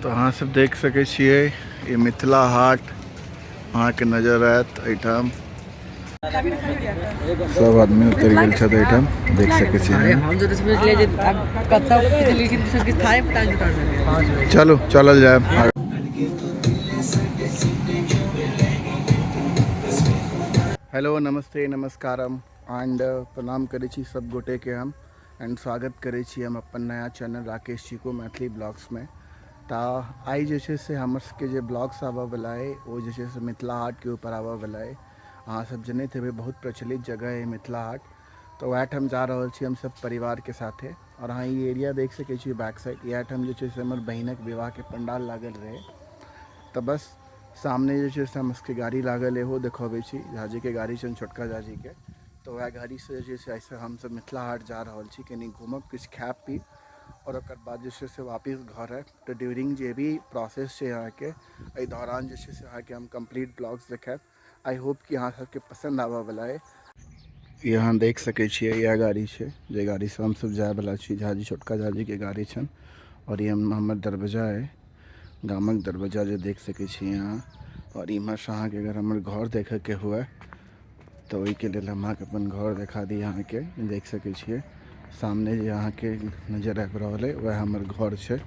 तऽ अहाँ सब देख सकै छियै ई मिथिला हाट अहाँके नजर आयत एहिठाम। सब आदमी उतरि गेल छथि एहिठाम, देख सकै छियै। चलू चलल जाय। हेलो, नमस्ते, नमस्कारम एंड प्रणाम करै छी सब गोटे के हम एंड स्वागत करै छी हम अपन नया चैनल राकेश चीकू मैथिली ब्लॉग्समे। तऽ आइ जे छै से हमर सबके जे ब्लॉग्स आबऽवला अइ ओ जे छै से मिथिला हाटके ऊपर आबऽवला अइ। अहाँ सब जनैत हेबै, बहुत प्रचलित जगह अइ मिथिला हाट। तऽ वएह ठाम जा रहल छी हमसब परिवारके साथे। आओर अहाँ ई एरिया देख सकै छी बैक साइड, इएह ठाम जे छै से हमर बहिनक विवाहके पंडाल लागल रहै। तऽ बस सामने जे छै से हमर सबके गाड़ी लागल अइ, ओहो देखबै छी। झाजीके गाड़ी छनि, छोटका झाजीके। तऽ वएह गाड़ीसँ जे छै से आइसँ हमसब मिथिला हाट जा रहल छी। कनि घूमब, किछु खायब पीब आओर ओकर बाद जे छै से वापिस घर आयब। तऽ ड्यूरिंग जे भी प्रोसेस छै अहाँके, एहि दौरान जे छै से अहाँके हम कम्प्लीट ब्लॉग्स देखायब। I hope कि अहाँ सबके पसन्द आबऽवला अइ। ई अहाँ देख सकै छियै, इएह गाड़ी छै जे गाड़ीसँ हमसब जायवला छी। झाजी, छोटका झाजीके गाड़ी छनि। आओर ई हमर दरवजा अइ, गामक दरवजा जे देख सकै छी अहाँ। आओर इम्हरसँ अहाँके अगर हमर घर देखैके हुए तऽ ओहिके लेल हम अहाँके अपन घर देखा दी। अहाँके देख सकै छियै, सामने जे अहाँके नजर आबि रहल अइ वएह हमर घर छै।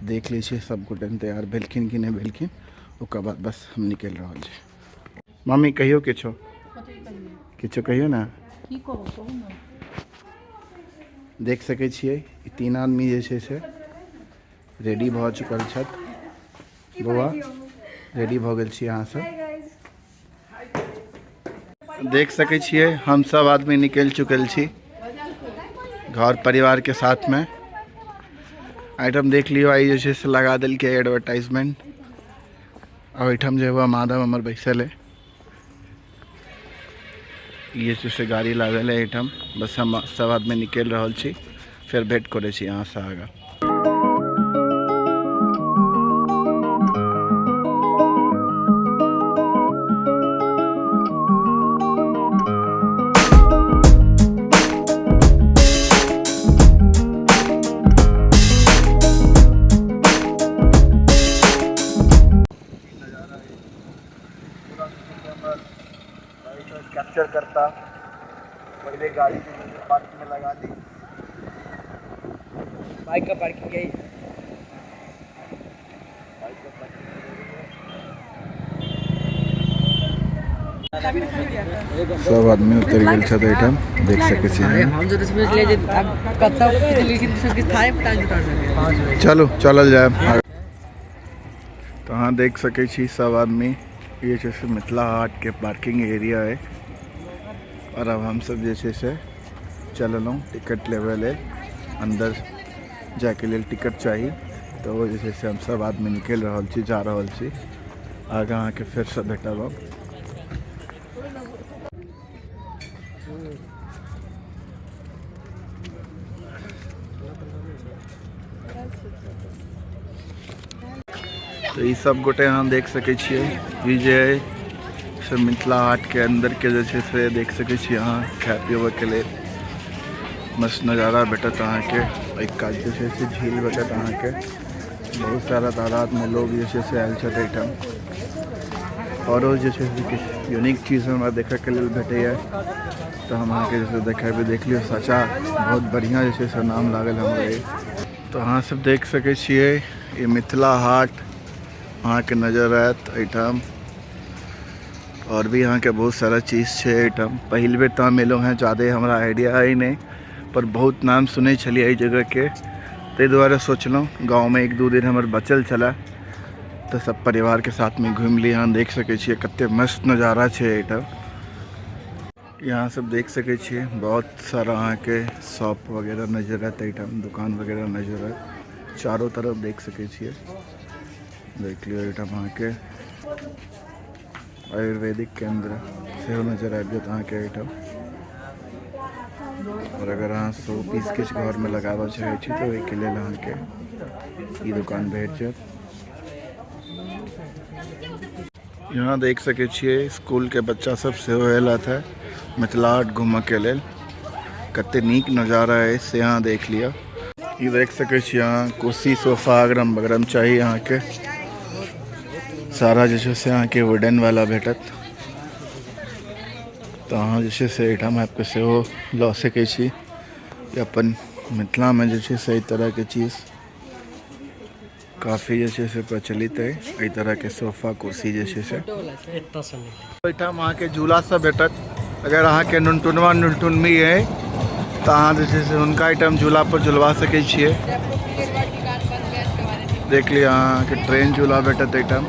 देख लै छियै सब गोटे तैयार भेलखिन कि नहि भेलखिन, ओकर बाद बस हम निकलि रहल छी। मम्मी, कहियौ किछो, किछो कहियौ ने। की कहू, कहू ने। देख सकै छियै ई तीन आदमी जे छै से रेडी भऽ चुकल छथि। बौआ, रेडी भऽ गेल छी अहाँ सब? देख सकै छियै, हम सब आदमी निकलि चुकल छी घर परिवार के साथ में। आइटम देख लियौ, आइ जे छै से लगा देलकै एडवर्टाइजमेंट। आ ओहिठाम जे हुआ माधव हमर बैसल है। ई जे छै से गाड़ी लागल है एहिठाम। बस हम सब आदमी निकलि रहल छी, फेर भेंट करै छी अहाँसँ आगाँ। कैप्चर करता पहले गाड़ी पार्किंग में लगा दी। बाइक का पार्किंग यही। सब आदमी उतरि गेल छथि एहिठाम, देख सकै छी। हम तो समझ ले जे अब कतऽ लेकिन सबके थाहे पता नहीं। चलू चलल जाय। तऽ अहाँ देख सकै छी सब आदमी, ई जे छै से मिथिला हाटके पार्किंग एरिया अइ। आओर अब हमसब जे छै से चललहुँ टिकट लेबै लेल। अन्दर जाइके लेल टिकट चाही, तऽ ओ जे छै से हम सब आदमी निकलि रहल छी, जा रहल छी आगाँ। अहाँके फेरसँ भेटब हम। तऽ ई सब गोटे अहाँ देख सकै छियै, ई जे अइ से मिथिला हाटके अन्दरके जे छै से देख सकै छी अहाँ। खाय पीबऽके लेल मस्त नजारा भेटत अहाँके। एहि कात जे छै से झील भेटत अहाँके। बहुत सारा तादादमे लोग जे छै से आयल छथि एहिठाम। आओरो जे छै से किछु यूनिक चीज हमरा देखैके लेल भेटैए तऽ हम अहाँके जे छै देखेबै। देख लियौ, सचा बहुत बढ़िआँ जे छै से नाम लागल हमरा ई। तऽ अहाँ सब देख सकै छियै, ई मिथिला हाट अहाँके नजर आयत एहिठाम। आओर भी अहाँके बहुत सारा चीज छै एहिठाम। पहिल बेर तऽ हम एलहुँ हेँ, जादे हमरा आइडिया अइ नहि, पर बहुत नाम सुनै छलियै एहि जगहके, ताहि दुआरे सोचलहुँ गाँवमे एक दू दिन हमर बचल छलए तऽ सब परिवारके साथमे घुमि ली। अहाँ देख सकै छियै कते मस्त नजारा छै एहिठाम। यहाँ सब देख सकै छियै, बहुत सारा अहाँके शॉप वगैरह नजर आयत एहिठाम, दुकान वगैरह नजर आयत। चारो तरफ देख सकै छियै। देख लियौ, एहिठाम अहाँके आयुर्वेदिक केंद्र सेहो नजर आबि जायत अहाँके एहिठाम। आओर अगर अहाँ शो पीस किछु घरमे लगाबऽ चाहै छी तऽ ओहिके लेल अहाँके ई दुकान भेट जायत। यहाँ देख सकै छियै, स्कूलके बच्चा सब सेहो आयल है मिथिला हाट घूमऽके लेल। कते नीक नजारा अइ से अहाँ देख लिअ। ई देख सकै छी अहाँ, कुर्सी सोफा अगरम बगरम चाही अहाँके, सारा जे छै से अहाँके वुडन वाला भेटत। तऽ अहाँ जे छै से एहिठाम आबिके सेहो लऽ सकै छी। अपन मिथिलामे जे छै से एहि तरहके चीज काफी जे छै से प्रचलित अइ, एहि तरहके सोफा कुर्सी जे छै से। एहिठाम अहाँके झूला सब भेटत। अगर अहाँके नुनटुनवा नुनटुनमी अइ तऽ अहाँ जे छै से हुनका एहिठाम झूला पर झुलवा सकै छियै। देख लिअ, अहाँके ट्रेन झूला भेटत एहिठाम।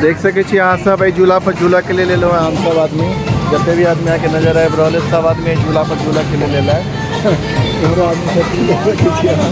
देख सकै छी अहाँ सब एहि झूला पर झूला के लेल एलहुँ हम सब आदमी। जते भी आदमी अहाँके नजर आबि रहल है सब आदमी एहि झूला पर झूला के लेल एल है। इम्हरो आदमी सब देख सकै छी अहाँ।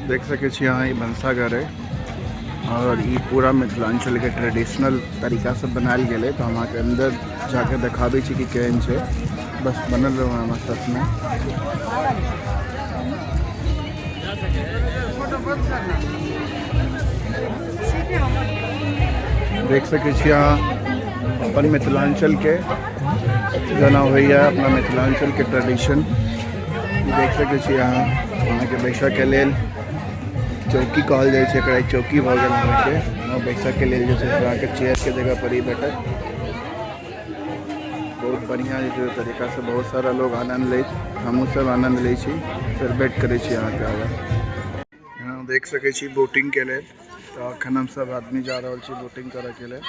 देख सकै छी अहाँ, ई भनसाघर है और ई पूरा मिथिलांचल के ट्रेडिशनल तरीका से बनायल गेल है। तो हम अहाँके अंदर जाके देखाबै छी कि केहन छै। बस बनल रहू हमरा साथमे। देख सकै छी अहाँ, अपन मिथिलांचल के जेना होइए, अपना मिथिलांचल के ट्रेडिशन देख सकै छी अहाँ। अहाँके बैसऽके लेल चौकी कहल जाइ छै एकरा, चौकी भऽ गेल अहाँके। बैसऽके लेल जे छै से अहाँके चेयरके जगह पर ही भेटत। बहुत बढ़िआँ जे छै तरीकासँ बहुत सारा लोग आनन्द लैत, हमहूँ सब आनन्द लै छी। फेर वेट करै छी अहाँके आगाँ। यहाँ देख सकै छी बोटिंगके लेल। तऽ अखन हम सब आदमी जा रहल छी बोटिंग करऽके लेल।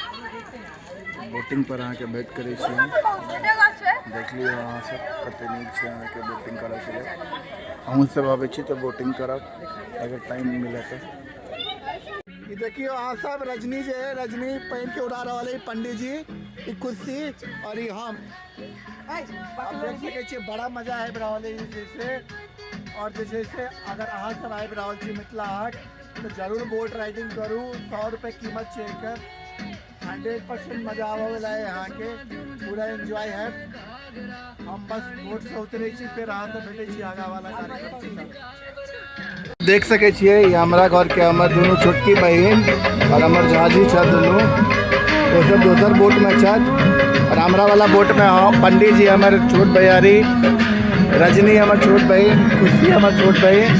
बोटिंग पर अहाँके भेंट करै छी हम। देख लियौ अहाँ सब कते नीक छै अहाँके बोटिंग करऽके लेल। अहूँ सब अबै छी तऽ बोटिंग करब अगर टाइम मिले तऽ। ई देखियौ अहाँ सब, रजनी जे है, रजनी पानि के उड़ा रहल है, पंडीजी, ई कुर्सी और ई हम। आप देख सकै छियै बड़ा मजा आबि रहल है जे छै। और जे छै से अगर अहाँ सब आबि रहल छी मिथिला हाट तऽ जरूर बोट राइडिंग करू। 100 रुपये कीमत छै एकर। 100% मजा आबऽ वाला है अहाँके, पूरा एंजॉय है। हम बस बोट से उतरे छी, फेर अहाँ से भेटै छी आगा वाला कार्यक्रम के साथ। देख सकै छियै ई हमरा घर के हमर दुनू छोटकी बहिन और हमर झाजी छथि दुनू, ओ सब दोसर बोट में छथि और हमरा वाला बोट में हम, पंडित जी हमर छोट भैयारी, रजनी हमर छोट बहिन, खुशी हमर छोट बहिन।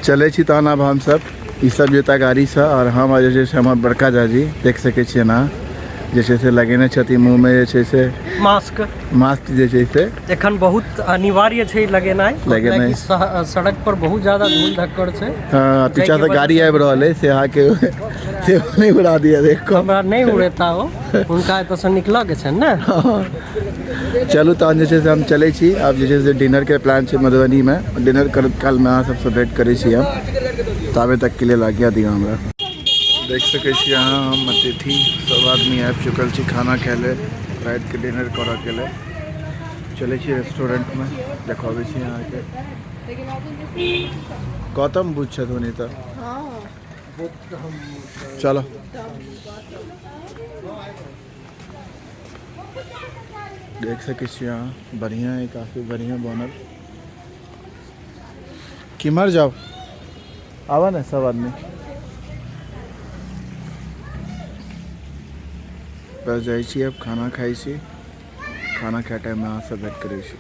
चलै छी तहन आब हम सब ई सब जेता गाड़ीसँ और हम जे छै से हमर बड़का झाजी देख सकै छियै ना जे छै से लगेने छथिन मुँहमे जे छै से मास्क, मास्क जे छै से एखन बहुत अनिवार्य छै लगेनाइ, लगेनाइ। कियाकि सड़क पर बहुत ज्यादा धूल धक्कड़ छै। हाँ, पीछा से गाड़ी आबि रहल है से अहाँके से नहि उड़ा दिया देख कऽ। हमरा नहि उड़ेता हो, हुनका एतऽसँ निकलऽ के छनि ने। चलू तहन जे छै से हम चलै छी आब। जे छै से डिनरके प्लान छै मधुबनीमे, डिनर करैत कालमे अहाँ सबसँ भेंट करै छी हम। ताबे तकके लेल आज्ञा दिअ हमरा। देख सकै छी अहाँ, हम अतिथि सब आदमी आबि चुकल छी खाना खाय लेल, रातिके डिनर करऽके लेल। चलै छी रेस्टोरेंटमे, देखाबै छी अहाँके। गौतम बुद्ध छथि ओने तऽ चलो देख सकै छी अहाँ, बढ़िआँ है, काफी बढ़िआँ बनल। किम्हर जाउ? आबऽ ने सब आदमी। बस जाइ छी अब, खाना खाइ छी। खाना खाय टाइममे अहाँ सब भेंट करै छी।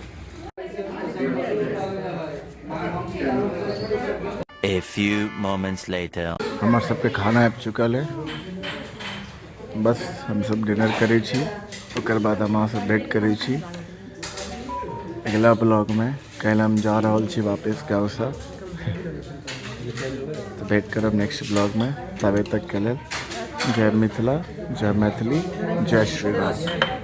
A few moments later. हमर सबके खाना आबि चुकल है, बस हम सब डिनर करै छी, ओकर बाद हम अहाँ सब भेंट करै छी अगिला ब्लॉगमे। काल्हि हम जा रहल छी वापस गाँवसँ, तऽ भेंट करब नेक्स्ट ब्लॉगमे। ताबे तकके लेल जय मिथिला, जय मैथिली, जय श्री राम।